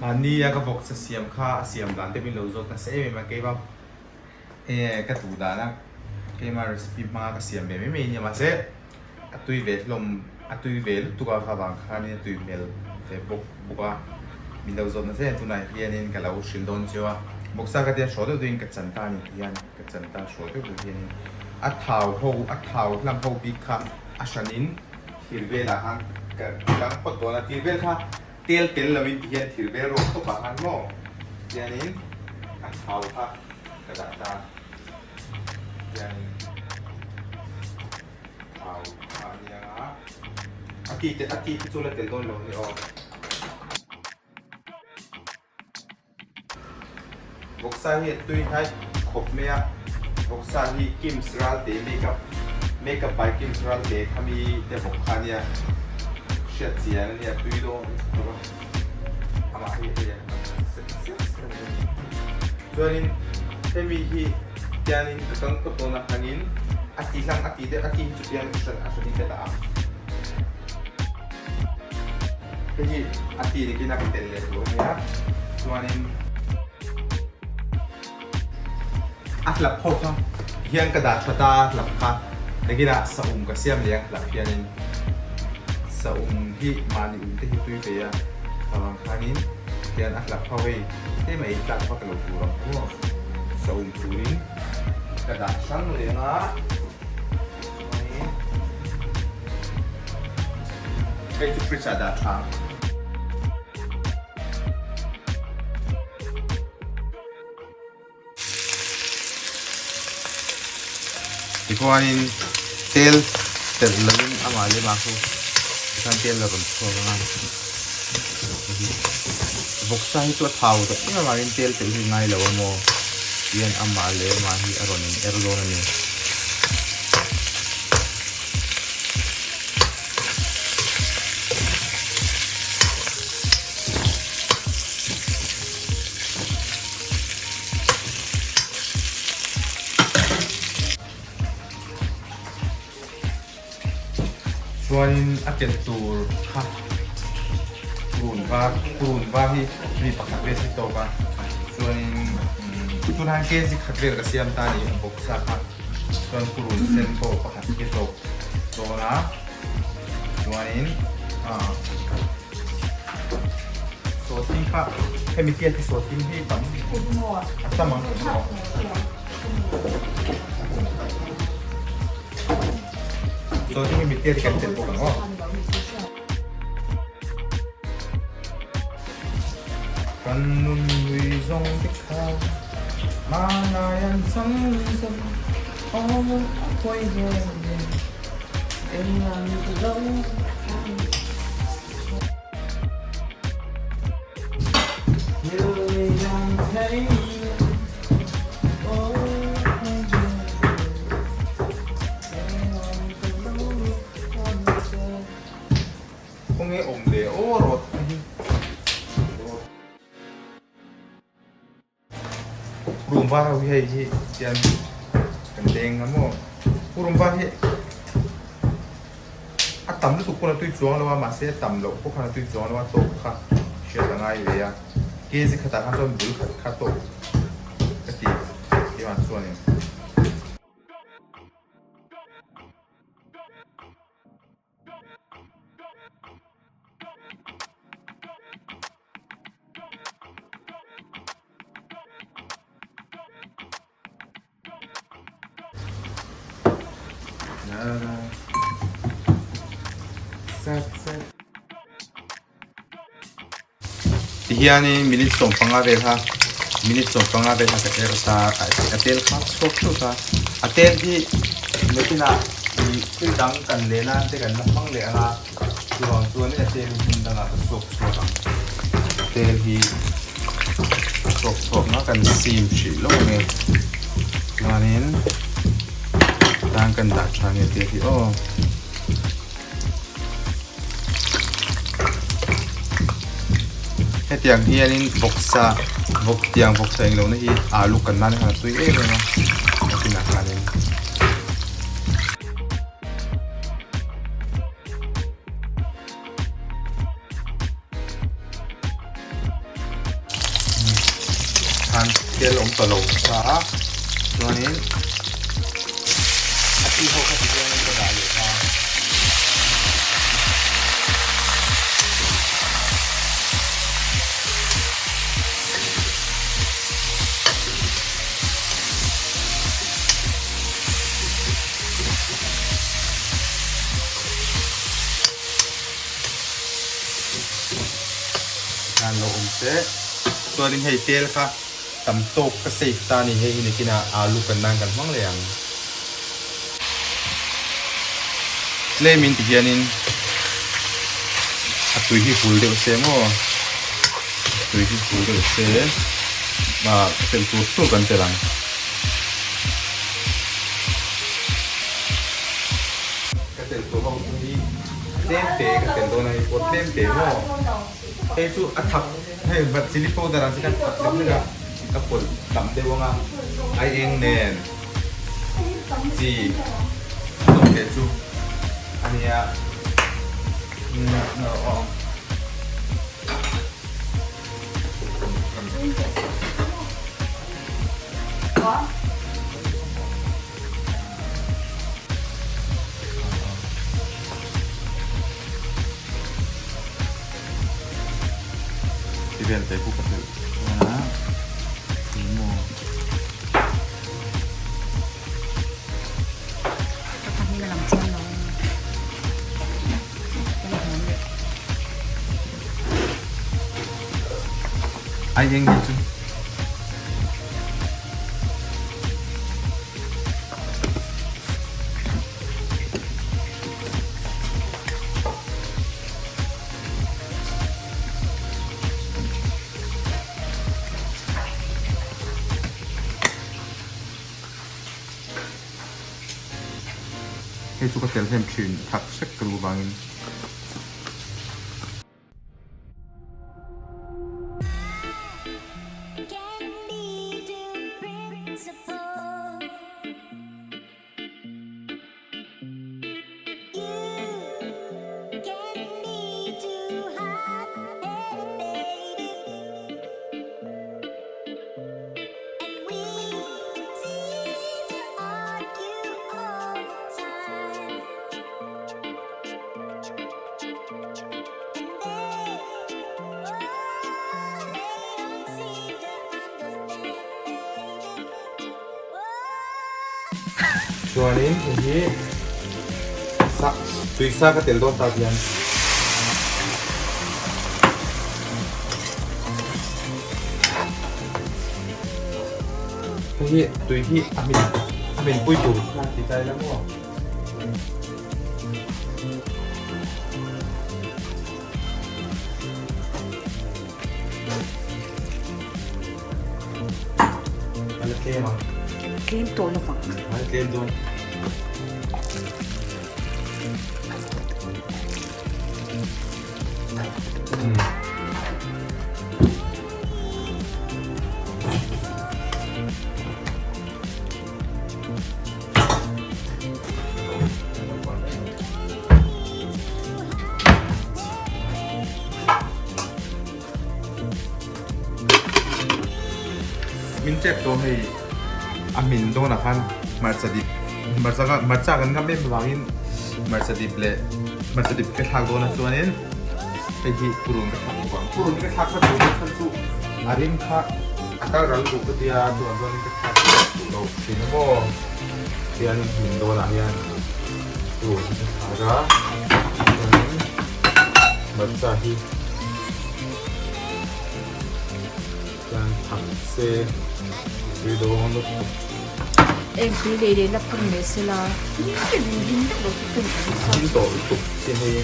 Mahni a ka vawksa siam kha a siam dan te min lo zawt nasa em em a, keimah enge ka duh dan a keimah recipe hmanga ka siam ve mai mai ania mahse a tui ve hlawm a tui ve lutuk a kha vang khanin a tui hmel ve bawk bawk a min lo zawt nasa em tunah hianin ka lo hrilh dawn chiu a vawksa ka tia hraw deuh deuhin ka chan ta a ni hian ka chan ta hraw deuh deuh hianin a thau ho a thau hlang ho bik kha a hranin thir velah khan ka dang phawt dawn a thir vel kha Tel tel loin ti hian thir vel rawk tawp ah khan maw tianin a thau kha ka dah ta tianin thau kha a nia a a ki te a ki te chu la tel dawn lo a ni aw. Vawksa hi a tui hnai khawp mai a, vawksa hi Kim's Ralte makeup makeup by Kim's Ralte khami te vawk kha ania hriat chian ania tui dawn khawp a, amah hi hei a sek sek sek a ni. Chuanin hemi hi tianin ka kang phawt dawn a hangin a ti hlang a ti deuh a ti hi chu tian hran a hranin ka dah a. Hei hi a ti dik in a ka tel leh tur a nia chuanin a hlap ho kha hian ka dah tha ta a hlap kha nakinah saum ka siam leh ang hlap hianin saum hi mahni um te hi tui ve a avang khanin tian a hlap ho hei tlem a ei tlak vak lo tur ang maw saum turin ka dah hrang leh ang a. Hei chu fridge ah dah tha. Tichuanin tel telh lovin amah leh mah khu tikhan tel a rawn chhuak ang a. Vawksa hi chu a thau tawh em avangin tel telh hi ngai lo a maw tihian amah leh mah hi a rawn in er dawn a ni. Chuanin a tel tur kha purun var purun var hi mi pakhat vel si tawk a chuanin tunah hian kg khat vel ka siam ta a ni a bawksa kha chuan purun sen pawh pakhat hi tawk dawn a chuanin ah sawhthing kha hemi tiat hi sawhthing hi tam a tam ang. Sawhthing hi mittiat hi kan telh bawk ang aw. Kan nun lui zawng te kha hmanlai an chang zawng aw a pawi ve ve eng an lo Khawnge awm leh aw rawt te hi Room var ho hi hei hi tian kan leng a maw room var hi a tam lutuk pawn a tui chuang lo a mahse a tam loh pawh khan a tui chuang lo a tawk kha hriat a ngai ve a kg khatah khan chuan bul khat kha tawk ka ti keimah chuanin. Tihianin minute 15 vel kha minute 15 vel kha ka er ta a tel kha chhuak theuh ta a tel hi nakinah ih thil dang kan leh nan te kan la hmang leh ang a chuvang chuanin a tel hi hmun dangah ka chhuak chhuak ang a tel hi chhuak chhuak nga kan sim hrih lo ang e chuanin tan kan dah tha nge tel hi aw. Hetiang hianin vawksa vawk tiang vawksa eng lohna hi alu kan nan khan a tui em em a nakinah khanin. tel awm ta lo ta a, chuanin a chi ho kha ti hianin ka dah leh ta. Hian lo awm se chuanin hei tel kha tam tawk ka save ta a ni hei hi nakinah alu kan nan kan hmang leh ang tlemin ti hianin a tui hi hul deuh se maw a tui hi hul deuh se ah telh tur tur kan telh ang. Ka telh tur ho chu hi tlem te ka telh dawn a hei pawh tlem te maw hei chu a thak hei chilli powder ang chi khan thak deuh hlek a ka pawlh tam deuh ang a ai eng nen chi zawng te chu a nia aw. Ti vel te khu ka telh chuan a eng maw. Ka hming a lang chiang lo a ni. Ai eng hi chu. Hei chu ka tel hnem thin thak hrek ka lu vangin. Chuanin hei hi sa tui sa ka tel dawn tak hian hei hi tui hi a hmin a hmin pui tur kha ti ta ila maw. A la tlem ang. Tlem tawh lo vang. A la tlem dawn. Min tep tawh hei a hmin dawnah khan hmarcha dip hmarcha hmarcha kan ngam em avangin hmarcha dip leh hmarcha dip ka thlak dawnah chuanin hei hi purun ka thlak bawk ang purun ka thlak kha tur khan chu a rim kha a kal ral duh ka tia chuan chuanin ka thlak duh lo thin a maw tianin hmin dawnah hian purun hi ka thlak a chuanin hmarcha hi. Chuan thak se tui dawn lutuk. Eng tui lei lei la phur mai se la hlim deuh lo chu tum ang sa. Hlim tawh lutuk sin hei.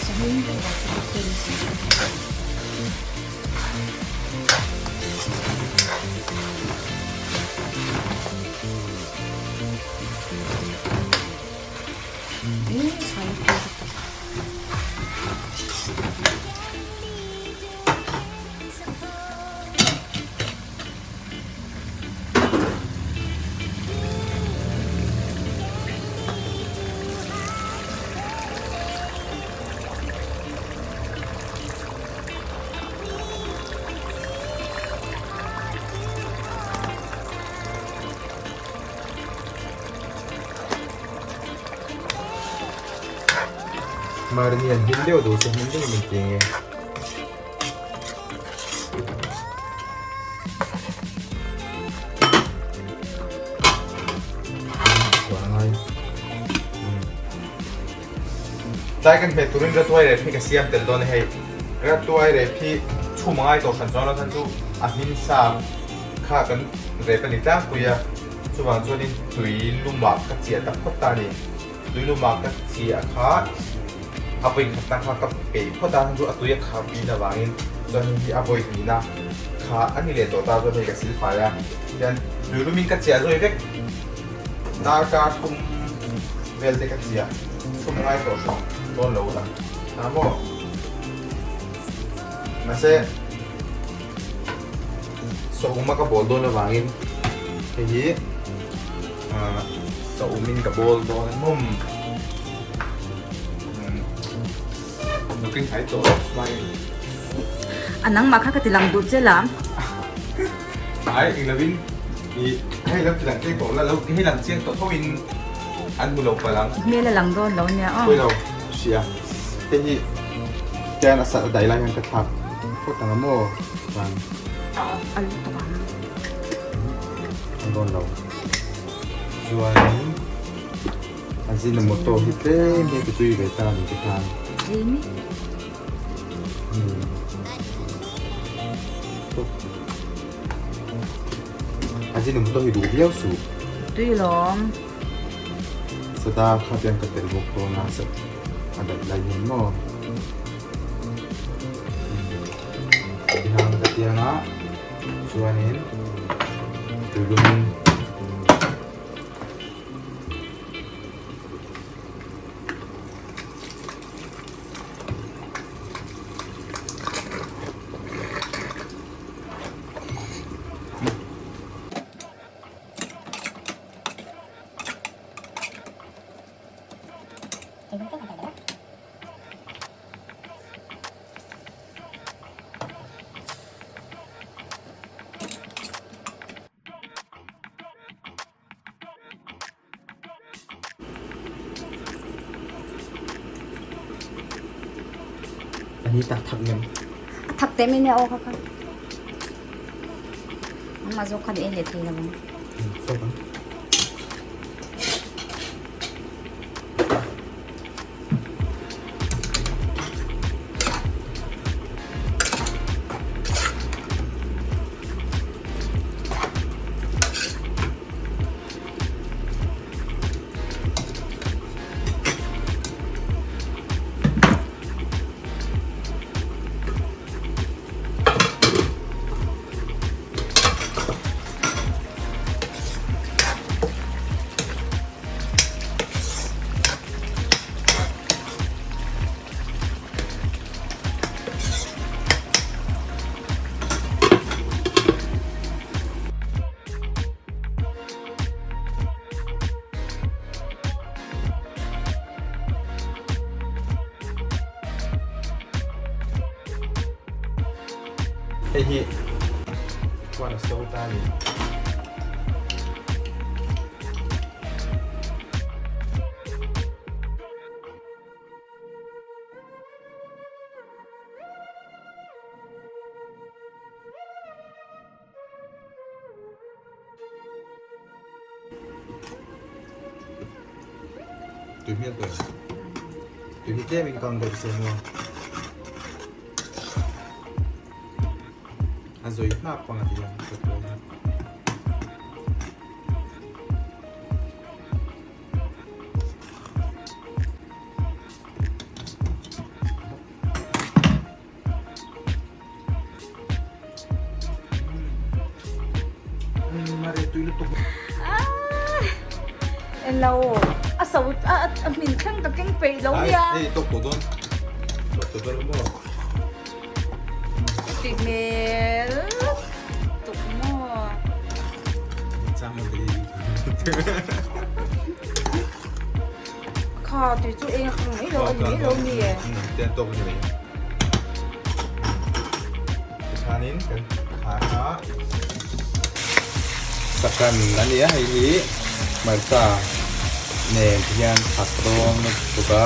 Sa hlim deuh lo chu tum si. Marini hian hlim deuh duh se hlim deuhin min ti nge. Tlai kan hmeh turin Ratuai rep hi ka siam tel dawn a hei. Ratuai rep hi chhum a ngai tawh hran chuan lo khan chu a hmin sa kha kan rep a ni tlangpui a, chuvang chuanin tui lumah ka chiah tak phawt ta a ni. Tui lumah ka chiah kha a vawi khatna kha ka peih phawt a, chu a tui a kham pin avangin chuan hei hi a vawi hnihna kha a ni leh tawh ta chuan hei ka sil fai a, tihian tui lumin ka chiah zawi vek. Darkar thum vel te ka chiah chhum ngai tawh hran dawn lo la ta maw? Mahse sawhuma ka bawl dawn avangin hei hi sawhumin ka bawl dawn a mawm looking hai tawh mai. A nangmah kha ka ti lang duh che la. Ai englovin i hei lo ti lang chiang tawh la lo hei lang chiang tawh tho in an hmu lo palh ang. Hmel a lang dawn lo nia aw. Pawi lo hria hei hi tian a sat a daih lai hian ka thlak phawt ang a maw chuan. A lutuk ang. An dawn lo chuanin a zin a motor hi tlem hi ka tui ve ta a ni te khan. Tlem i. A zin awm tawh hi duh viau suh. Tui lawm. Sada kha te an ka tel bawk dawn a a daih lai hian maw. Tihan ka tiang a chuanin tuilum Ani tak thak nem. A thak te mai nia aw kha kha. Nangmah zawk khan i ei leh thei lo ang. Tawk ang. Hei hi chuan a so ta a ni. Tui hmel tawh em? Tui hi tlem in kang deuh se maw? A zawi hnap pang a ti a, ka tuai a. Elo a so a a hmin thleng ka keng peih lo nia. Hei tawk tawh dawn. Tawk tawh dawn maw? Tui hmel tuk maw? Chang ang dei. Kha tui chu eng a kang mai lo a ni mai lo mi e. Tian tawk a ni mai. Tikhanin kan khar a. Sakan a ni a hei hi hmarcha nen ti hian thak rawng lutuk a.